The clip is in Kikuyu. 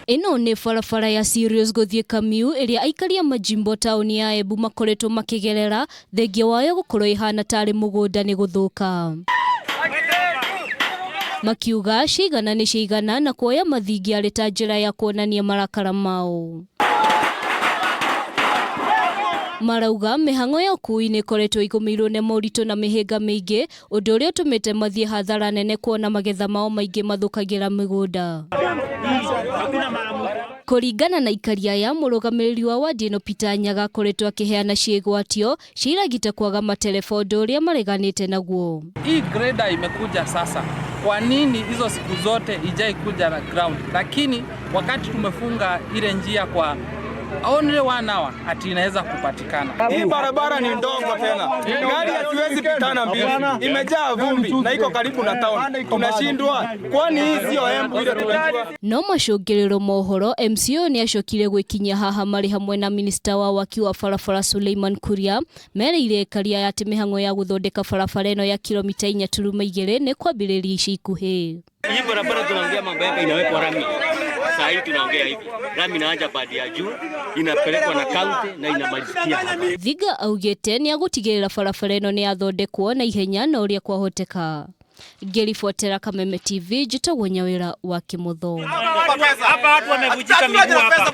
Ĩno nĩ barabara ya Sirius gũthiĩ Kamiu ĩrĩa aikari a majimbo taũni ya Embu makoretwo makĩgerera thengia wayo gũkorwo ĩhana tarĩ mũgũnda nĩ gũthũka. Makiuga ciigana nĩ ciigana na kuoya mathingi arĩ ta njĩra ya kuonania marakara mao. Marauga mĩhang'o ya ũkui nĩ ĩkoretwo ĩgũmĩirwo nĩ moritũ na mĩhĩnga mĩingĩ, ũndũ ũrĩa ũtũmĩte mathiĩ hathara nene kuona magetha mao maingĩ mathũkagĩra mĩgũnda. Kũringana na aikari aya, mũrũgamĩrĩri wa wadi ĩno Peter Nyaga akoretwo akĩheana ciĩgwatio cia iragita kwaga matereba, ũndũ ũrĩa mareganĩte naguo. Hii grader imekuja sasa. Kwa nini hizo siku zote ijai kuja na ground? Lakini wakati tumefunga ile njia kwa only one hour ati inaweza kupatikana. Hii barabara ni ndogo tena, gari haziwezi pitana mbili, imejaa vumbi na iko karibu na town. Tunashindwa, kwani hii sio Embu ile tunajua? No macũngĩrĩro mohoro MCA nĩ acokire gwĩkinyia haha marĩ hamwe na minista wa waki wa barabara Suleiman Kuria mereire aikari aya atĩ mĩhang'o ya gũthondeka barabara ĩno ya kilomita 4.2 nĩ kwambĩrĩria ica ikuhĩ. Hii barabara tunaongea mambo yake inawekwa rami. Saa hii tunaongea hivi. Rami inaanza padi ya juu, inapelekwa na county na inamalizikia hapa. Thiga augĩte nĩ agũtigĩrĩra barabara ĩno nĩ yathondekwo na ihenya na ũrĩa kwahoteka. Ngĩribotera Kameme TV, njĩtagwo Nyawĩra wa Kĩmũtho. Hapa watu wamevunjika miguu hapa.